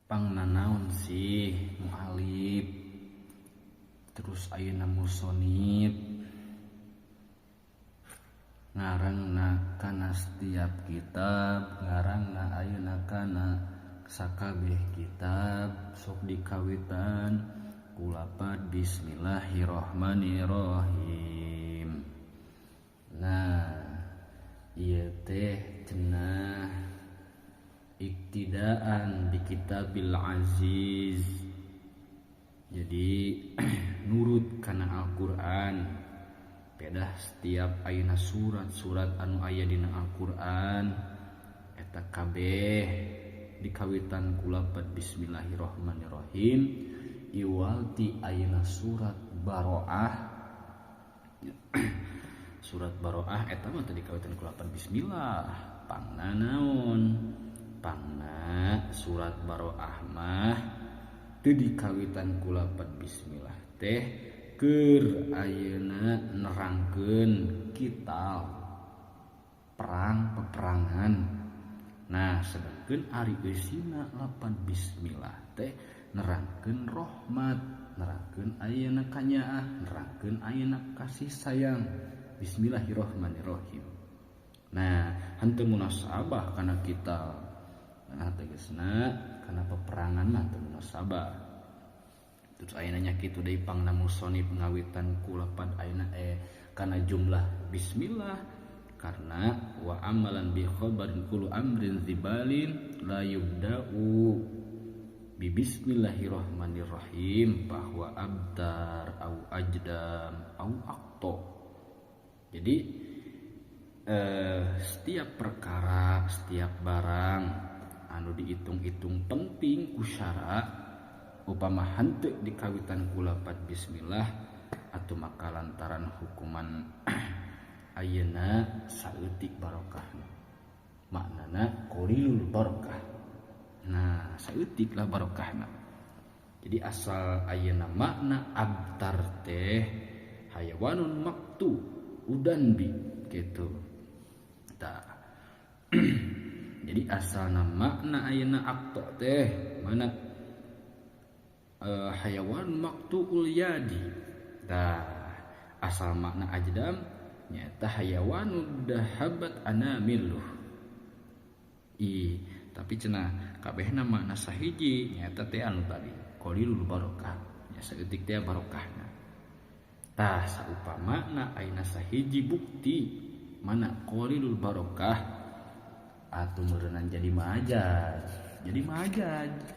Pangna naon sih mualif terus ayeuna musonif ngarangna kana setiap kitab, ngarangna ayeuna kana sakabeh kitab sok dikawitan ku lapad bismillahirrahmanirrahim. Nah, ieu teh cenah iktidaan bi kitabil aziz, jadi nurut kana Al-Qur'an. Pedah setiap ayeuna surat-surat anu aya dina Al-Qur'an eta kabeh dikawitan ku lapad bismillahirrahmanirrahim, iwal ti ayeuna surat Baroah. Surat Baroah eta mah teu dikawitan ku lapad bismillah. Pangna naon? Pangna surat Baroah mah teu dikawitan ku lapad bismillah teh keur ayeuna nerangkeun kital, perang, peperangan. Nah, sedangkeun ari eusina lapad bismillah teh nerangkeun rahmat, nerangkeun ayeuna kanyaah, nerangkeun ayeuna kasih sayang. Bismillahirrahmanirrahim. Nah, henteu munasabah kana kita. Nah, tegasna kana peperangan mah teu munasabah. Terus ayeuna nya kitu deui, pangna musonif ngawitan ku lapad ayeuna kana jumlah bismillah karena wa amalan bi khabarin kullu amrin dzibalin la yubda'u bi bismillahirrahmanirrahim bahwa abtar au ajdam au aqta. Jadi setiap perkara, setiap barang anu dihitung-hitung penting ku syara, upama henteu dikawitan ku lapad bismillah atau maka lantaran hukuman ayeuna saeutik barokahna, maknana qalilul barokah. Nah, saeutik lah barokahna. Jadi asal ayeuna makna abtar teh hayawanun maktu udan bi gitu. Tah, jadi asalna makna ayeuna akto teh mana hayawan maktuul yadi. Tah, asal makna ajdam nyata hayawanu dahabat anamiluh. Ih, tapi cenah kabehna makna sahiji, nyata teh anu tadi qalilul barokah, nya saeutik teh barokahna. Tah, saupamana ayeuna sahiji bukti mana qalilul barokah atuh meureunan jadi majaz, jadi majaz.